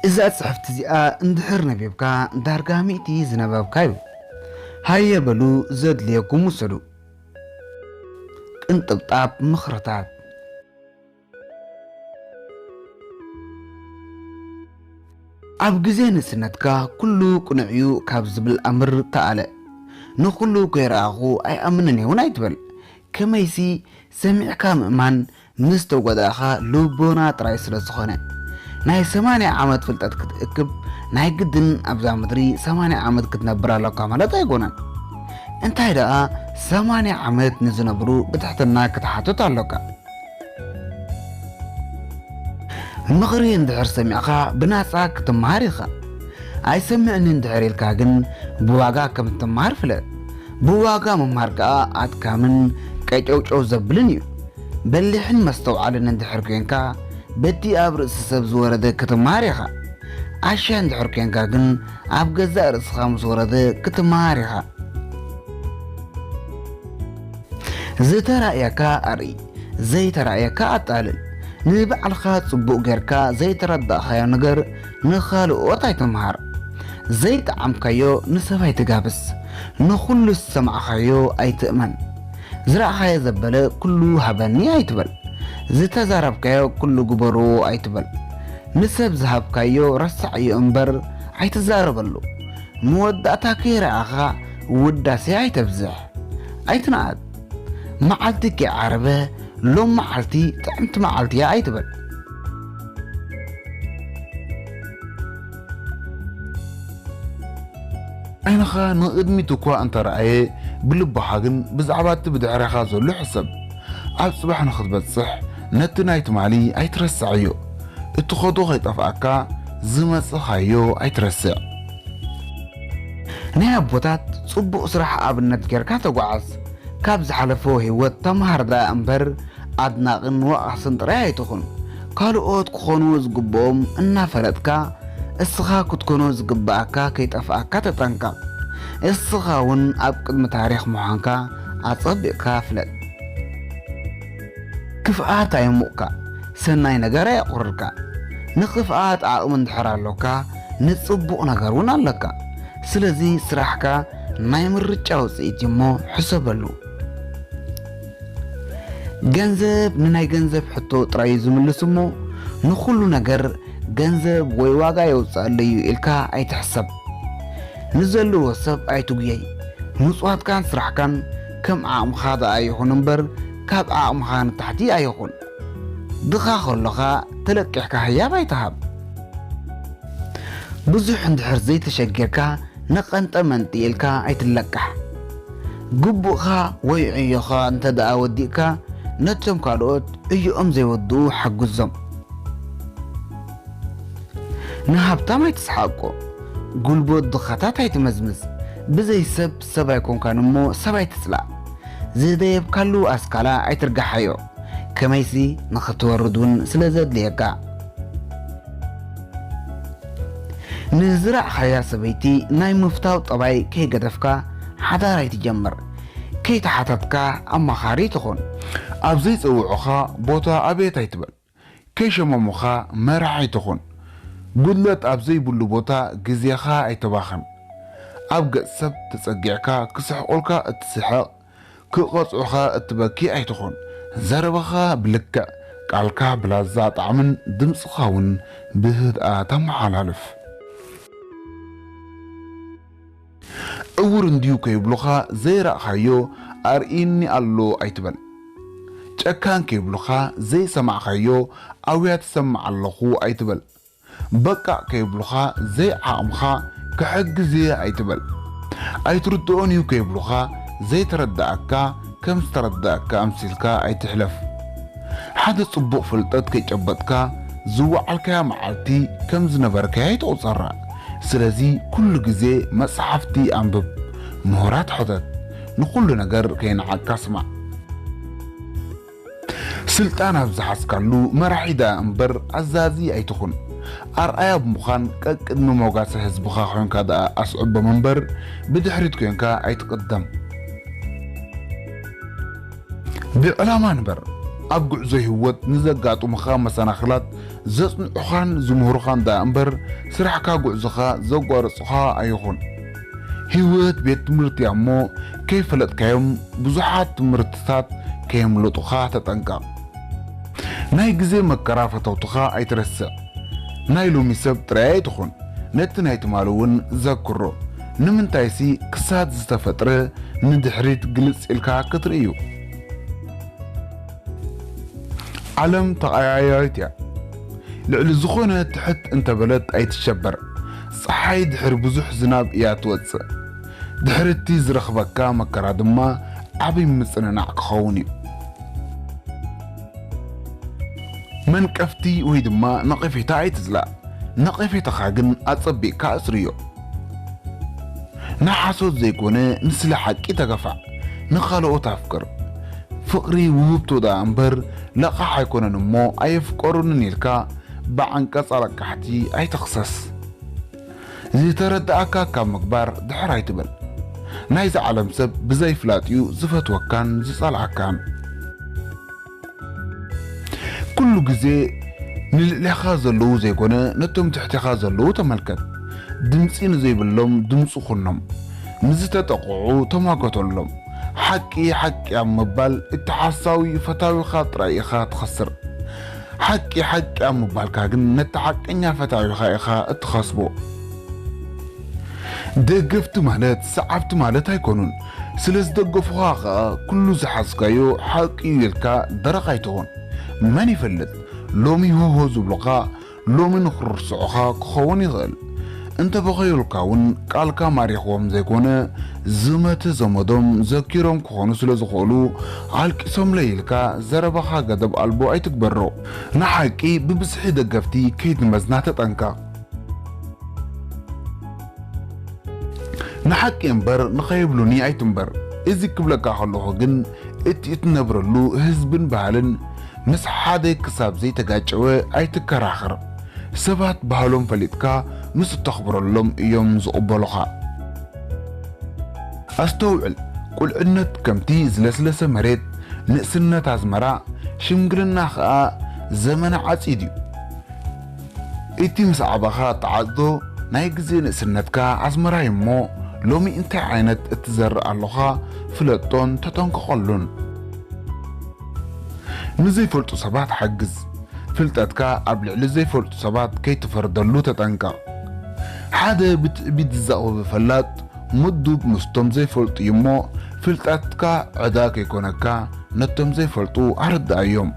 እዛ ጽሕፍቲ እዚኣ እንድሕር ነቢብካ፣ ዳርጋ ሚእቲ ዝነበብካ እዩ። ሃየ በሉ፣ ዘድልየኩም ውሰዱ። ቅንጥብጣብ ምኽርታት። ኣብ ግዜ ንእስነትካ ኩሉ ቅኑዕ እዩ ካብ ዝብል ኣምር ተኣለ። ንኹሉ ከይረኣኹ ኣይኣምንን እየ እውን ኣይትበል። ከመይሲ ሰሚዕካ ምእማን ምስ ተጎዳእኻ ልቦና ጥራይ ስለ ዝኾነ። ናይ ሰማንያ ዓመት ፍልጠት ክትእክብ ናይ ግድን ኣብዛ ምድሪ ሰማንያ ዓመት ክትነብር ኣሎካ ማለት ኣይኮነን። እንታይ ደኣ ሰማንያ ዓመት ንዝነብሩ ብትሕትና ክትሓትት ኣሎካ። ምኽሪ እንድሕር ሰሚዕኻ ብናጻ ክትመሃር ኢኻ። ኣይሰምዕን እንድሕር ኢልካ ግን ብዋጋ ከም እትመሃር ፍለጥ። ብዋጋ ምምሃር ከኣ ኣድካምን ቀጨውጨው ዘብልን እዩ። በሊሕን መስተውዓልን እንድሕር ኮይንካ በቲ ኣብ ርእሲ ሰብ ዝወረደ ክትመሃር ኢኻ። ዓሻ እንድሕር ኮይንካ ግን ኣብ ገዛእ ርእስኻ ምስ ወረደ ክትመሃር ኢኻ። ዝተራእየካ ኣርኢ፣ ዘይተራእየካ ኣጣልል። ንባዕልኻ ጽቡቕ ጌርካ ዘይተረዳእኻዮ ነገር ንኻልኦት ኣይትምሃር። ዘይጠዓምካዮ ንሰብ ኣይትጋብስ። ንኹሉ ዝሰማዕኻዮ ኣይትእመን። ዝረኣኻዮ ዘበለ ኩሉ ሃበኒ ኣይትበል። ዝተዛረብካዮ ኩሉ ግበርዎ ኣይትበል። ንሰብ ዝሃብካዮ ረሳዕዮ እምበር ኣይትዛረበሉ። መወዳእታ ከይረኣኻ ውዳሴ ኣይተብዝሕ። ኣይትንኣድ። መዓልቲ ከይዓረበ ሎም መዓልቲ ጥዕምቲ መዓልቲ እያ ኣይትበል። ዓይንኻ ንቕድሚት እኳ እንተረኣየ፣ ብልብኻ ግን ብዛዕባ እቲ ብድሕሬኻ ዘሎ ሕሰብ። ኣብ ጽባሕ ንኽትበጽሕ ነቲ ናይ ትማሊ ኣይትረስዓዮ። እትኸዶ ከይጠፍኣካ ዝመጸኻዮ ኣይትረስዕ። ናይ ኣቦታት ጽቡቕ ስራሕ ኣብነት ጌርካ ተጓዓዝ። ካብ ዝሓለፎ ህይወት ተምሃር ደኣ እምበር፣ ኣድናቕን ወቓስን ጥራይ ኣይትኹን። ካልኦት ክኾኑ ዝግብኦም እናፈለጥካ፣ እስኻ ክትኮኖ ዝግብኣካ ከይጠፍኣካ ተጠንቀቕ። እስኻ እውን ኣብ ቅድሚ ታሪኽ ምዃንካ ኣጸቢቕካ ፍለጥ። ክፍኣት ኣየሙቕካ፣ ሰናይ ነገር ኣየቑርርካ። ንኽፍኣት ዓቕሚ እንድሕር ኣሎካ፣ ንጽቡቕ ነገር እውን ኣለካ። ስለዚ ስራሕካ ናይ ምርጫ ውጽኢት እዩ እሞ ሕሰበሉ። ገንዘብ ንናይ ገንዘብ ሕቶ ጥራይ እዩ ዝምልስ እሞ፣ ንኹሉ ነገር ገንዘብ ወይ ዋጋ የውጽኣለይ እዩ ኢልካ ኣይትሕሰብ። ንዘለዎ ሰብ ኣይትጉየይ። ምጽዋትካን ስራሕካን ከም ዓቕምኻ ደኣ ይኹን እምበር፣ ካብ ዓቕምኻ ንታሕቲ ኣይኹን። ድኻ ከሎኻ ተለቂሕካ ህያብ ኣይትሃብ። ብዙሕ እንድሕር ዘይተሸጊርካ፣ ነቐንጠ መንጢ ኢልካ ኣይትለቃሕ። ግቡእኻ ወይ ዕዮኻ እንተ ደኣ ወዲእካ፣ ነቶም ካልኦት ዕዮኦም ዘይወድኡ ሓግዞም። ንሃብታም ኣይትስሓቆ፣ ጉልበት ድኻታት ኣይትመዝምዝ። ብዘይ ሰብ፣ ሰብ ኣይኮንካን እሞ ሰብ ኣይትጽላእ። ዝደየብካሉ ኣስካላ ኣይትርግሓዮ፣ ከመይሲ ንኽትወርድ እውን ስለ ዘድልየካ። ንዝረኣኻያ ሰበይቲ ናይ ምፍታው ጠባይ ከይገደፍካ ሓዳር ኣይትጀምር። ከይተሓተትካ ኣማኻሪ ትኹን። ኣብ ዘይጸውዑኻ ቦታ ኣቤት ኣይትበል። ከይሸመሙኻ መራሕ ኣይትኹን። ጉድለት ኣብ ዘይብሉ ቦታ ግዜኻ ኣይተባኽን። ኣብ ገጽ ሰብ ተጸጊዕካ ክስሕቑልካ እትስሕቕ፣ ክቐጽዑኻ እትበኪ ኣይትኹን። ዘረባኻ ብልክዕ፣ ቃልካ ብላዛ ጣዕምን ድምጽኻ እውን ብህድኣ ተመሓላልፍ። ዕዉር እንድዩ ከይብሉኻ ዘይረኣኻዮ ኣርእይኒ ኣሎ ኣይትበል። ጨካን ከይብሉኻ ዘይሰማዕኻዮ ኣውያት እሰምዕ ኣለኹ ኣይትበል። በቃ ከይብሉኻ ዘይዓቕምኻ ክሕግዝ እየ ኣይትበል። ኣይትርድኦን እዩ ከይብሉኻ ዘይተረድኣካ ከም ዝተረድኣካ ኣምሲልካ ኣይትሕለፍ። ሓደ ጽቡቕ ፍልጠት ከይጨበጥካ ዝወዓልካያ መዓልቲ ከም ዝነበርካያ ኣይትቑጸራ። ስለዚ ኩሉ ግዜ መጽሓፍቲ ኣንብብ፣ ምሁራት ሕተት፣ ንኹሉ ነገር ከይነዓቅካ ስማዕ። ስልጣን ኣብ ዝሓዝካሉ መራሒ ደኣ እምበር ኣዛዚ ኣይትኹን። ኣርኣያ ብምዃን ቀቅድሚ ሞጋሲ ህዝብኻ ኮይንካ ደኣ ኣስዕቦም እምበር ብድሕሪት ኮይንካ ኣይትቕደም። ብዕላማ ንበር። ኣብ ጉዕዞ ህይወት ንዘጋጥሙኻ መሰናኽላት ዘጽንዑኻን ዝምህሩኻን ደኣ እምበር፣ ስራሕካ ጉዕዞኻ ዘቋርጹኻ ኣይኹን። ህይወት ቤት ትምህርቲ እያ እሞ፣ ከይፈለጥካዮም ብዙሓት ትምህርትታት ከየምልጡኻ ተጠንቀቕ። ናይ ግዜ መከራ ፈተውትኻ ኣይትረስዕ። ናይ ሎሚ ሰብ ጥራይ ኣይትኹን፣ ነቲ ናይ ትማሊ እውን ዘክሮ። ንምንታይሲ ክሳድ ዝተፈጥረ ንድሕሪት ግልጽ ኢልካ ክትርእዩ። ዓለም ተቐያያሪት እያ። ልዕሊ ዝኾነ ትሕት እንተበለት ኣይትሸበር። ጸሓይ ድሕሪ ብዙሕ ዝናብ እያ ትወጽእ። ድሕሪ እቲ ዝረኽበካ መከራ ድማ ዓቢ ምጽንናዕ ክኸውን እዩ። መንቀፍቲ ወይ ድማ ነቐፌታ ኣይትጽላእ። ነቐፌታኻ ግን ኣጸቢቕካ ኣጽርዮ። ንሓሶት ዘይኮነ ንስለ ሓቂ ተገፋዕ። ንኻልኦት ኣፍቅር። ፍቕሪ ውህብቶ ደኣ እምበር ለቓሕ ኣይኮነን እሞ ኣየፍቀሩንን ኢልካ ብዓንቀጽ ኣለቃሕቲ ኣይትኽሰስ። ዝተረድኣካ ካብ ምግባር ድሕር ኣይትበል። ናይዛ ዓለም ሰብ ብዘይፍላጥ እዩ ዝፈትወካን ዝጸልኣካን። ኩሉ ግዜ ንልዕሌኻ ዘለዉ ዘይኮነ ነቶም ትሕቴኻ ዘለዉ ተመልከት። ድምጺ ንዘይብሎም ድምጺ ኩኖም። ንዝተጠቕዑ ተሟገተሎም። ሓቂ ሓቂ ኣብ ምባል እቲ ሓሳዊ ፈታዊኻ ጥራይ ኢኻ ትኸስር። ሓቂ ሓቂ ኣብ ምባልካ ግን ነቲ ሓቀኛ ፈታዊኻ ኢኻ እትኸስቦ። ደገፍቲ ማለት ሰዓብቲ ማለት ኣይኮኑን። ስለ ዝደገፉኻ ኸኣ ኩሉ ዝሓዝካዮ ሓቂ እዩ ኢልካ ደረቕ ኣይትኹን። መን ይፈልጥ? ሎሚ ሆሆ ዝብሉኻ ሎሚ ንኽርስዑኻ ክኸውን ይኽእል። እንተ በኸዩልካ እውን ቃልካ ማሪኽዎም ዘይኮነ ዝመተ ዘመዶም ዘኪሮም ክኾኑ ስለ ዝኽእሉ ኣልቂሶምለይ ኢልካ ዘረባኻ ገደብ ኣልቦ ኣይትግበሮ። ንሓቂ ብብዝሒ ደገፍቲ ከይትመዝና ተጠንቀቕ። ንሓቂ እምበር ንኸይብሉኒ ኣይትንበር። እዚ ክብለካ ከለኹ ግን እቲ እትነብረሉ ህዝብን ባህልን ምስ ሓደ ክሳብ ዘይተጋጨወ ኣይትከራኸር። ሰባት ባህሎም ፈሊጥካ ምስ እተኽብረሎም እዮም ዝቕበሉኻ። ኣስተውዕል፣ ቁልዕነት ከምቲ ዝለስለሰ መሬት፣ ንእስነት ኣዝመራ፣ ሽምግልና ኸኣ ዘመነ ዓጺድ እዩ። እቲ ምስ ዓበኻ እትዓጽዶ ናይ ግዜ ንእስነትካ ኣዝመራ እዩ እሞ፣ ሎሚ እንታይ ዓይነት እትዘርእ ኣሎኻ ፍለጦን ተጠንቀቐሉን። ንዘይፈልጡ ሰባት ሓግዝ። ፍልጠትካ ኣብ ልዕሊ ዘይፈልጡ ሰባት ከይትፈርደሉ ተጠንቀቕ። ሓደ ብትዕቢት ዝዛቕበበ ፈላጥ ምዱብ ምስቶም ዘይፈልጡ እዩ እሞ፣ ፍልጠትካ ዕዳ ከይኮነካ ነቶም ዘይፈልጡ ኣረድኣዮም።